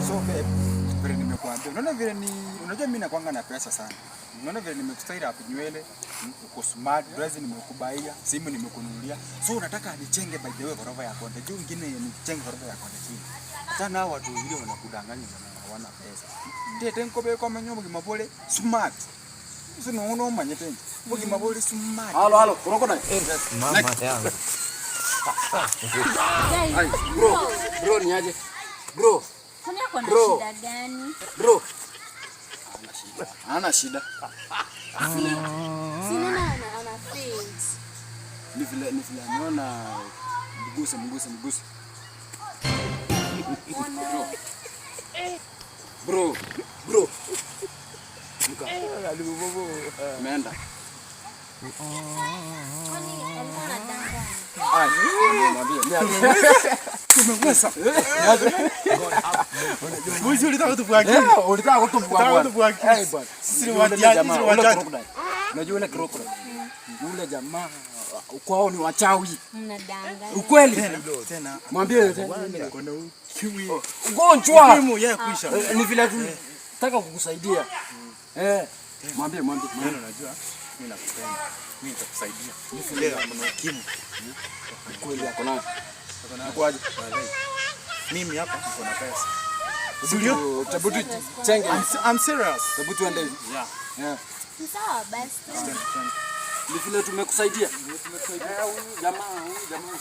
So babe, vile nimekuambia, unaona vile ni unajua mimi nakwanga na pesa sana. Unaona vile nimekustyle up nywele, uko smart, dress nimekubaia, simu nimekununulia. So unataka nichenge, by the way, ghorofa ya Konde juu, ingine nichenge ghorofa ya Konde chini. Hata nao watu wengine wanakudanganya sana hawana pesa. Tete nkobe kwa menyo bugima bole smart. So no manye tena. Bugima bole smart. Halo, halo, crocodile. Mama yangu. Ai, bro, bro, ni aje? Bro, Kwani ako na Bro. shida gani? Bro. Hana shida. Hana shida. Si naona ana faint. Ni vile ameona. Mguse, mguse, mguse. Ona. Bro, bro. Mka. Umeenda. Kwani alikuwa anadanganya? Ai, mwambie, mwambie. Tumeweza. Mwizi, ulitaka kutubwakia. Eh, ulitaka kutubwa Ulitaka bwana. kutubwakia. Eh, bwana. Sisi ni Ule watiaji, jamaa, sisi ni ule wajanja. crocodile. Unajua ule crocodile? Ule jamaa kwao ni wachawi. Mnadanganya. Ukweli. Tena Mwambie tena. kuna ukimwi. Ugonjwa. Ukimwi yeye kuisha. Eh, ni vile tunataka kukusaidia. Eh, mwambie, mwambie. Mimi unajua mimi nakupenda. Mimi nitakusaidia. Leo kuna ukimwi. Ukweli ako nayo. Nakuaje? Mimi hapa niko na pesa. Ndio. Hebu chenge. I'm serious. Hebu tuende. Yeah. Yeah. Ni sawa basi. Ni vile tumekusaidia. Eh, huyu jamaa, huyu jamaa.